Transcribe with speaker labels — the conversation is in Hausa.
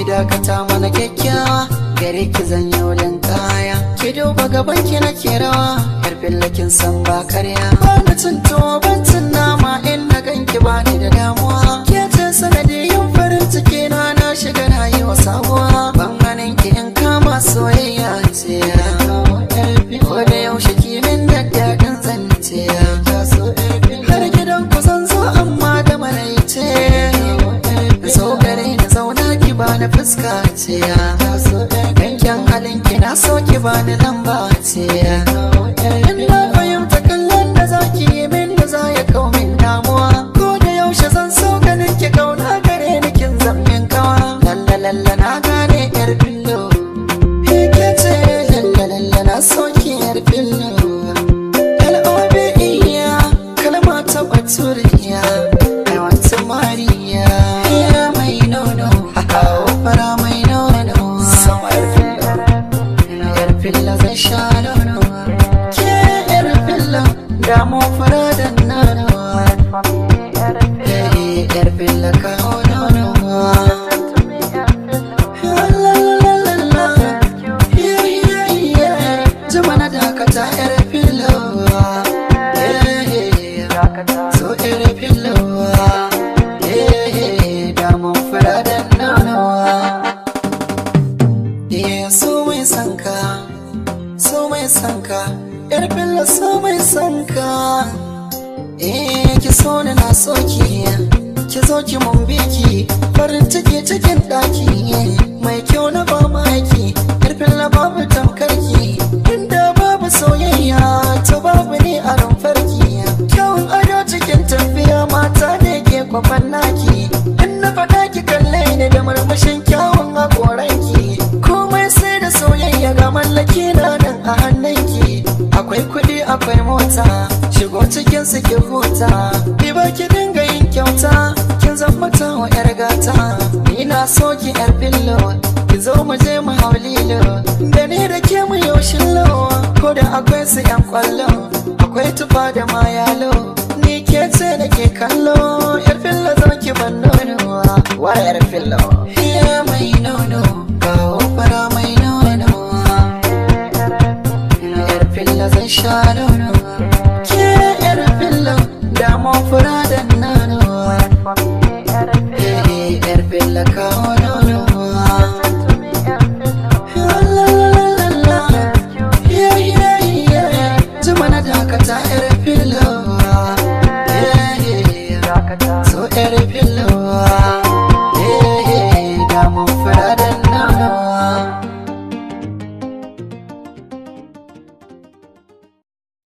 Speaker 1: Dakata mana kyakkyawa, gare ki zanyo kaya. Ki duba gaban ki nake rawa, yar fillakin san ba karya. Bani cin tuwo ban cin nama, in na ganki bani da damuwa. Ke ce sanadiyin farin ciki na, na shiga rayuwa sabuwa. Ban ganin ki in kama soyayya ce, ko da yaushe ki min daɗin zance. Har gidan ku zan zo amma da maraice, so gare ni zauna ki bani fuska ce. Yankin halin ki na so ki bani lamba ce. In na fahimta kallon da zaki yi min da za ya kau min damuwa. Ko da yaushe zan so ganin ki kauna gare ni kin zammin kawa. Lalla lalla na gane yar fillo, ke ce lalla lalla na so ki yar fillo. L-O-V-E kalma ta baturiya, I want to marry ya. Damu fara da nono, yar filla kawo nono. La la la la, juma na dakata yar fillo, so yar fillo, damu fara da nono. So mai sanka, so mai sanka, yar filla so mai sanka. Eh, ki so ni na so ki, ki zo ki mun biki, farin ciki cikin daki, mai kyau na ba maki, yar filla babu tamkarki. Inda babu soyayya to babu ni a rumfarki. Kyawun ado cikin tafiya mata ne ke kwafan naki. In na faɗa ki kalle ni da murmushin kyawun haƙoranki. Komai sai da soyayya ga mallaki na nan a hannunki. Akwai kuɗi akwai mota, shigo cikin su ki huta. Bi ba ki dinga yin kyauta, kin zama tawa yar gata. Ni na so ki yar fillo, ki zo mu je mu hau lilo. Da ni da ke mu yau shillo, ko da akwai su yan kwallo, akwai tufa da mayalo. Ni ke ce nake kallo, yar fillo zo ki ban nono.
Speaker 2: Wa yar fillo?
Speaker 1: Iya mai nono, kawo fara mai nono. Yar filla zan sha nono.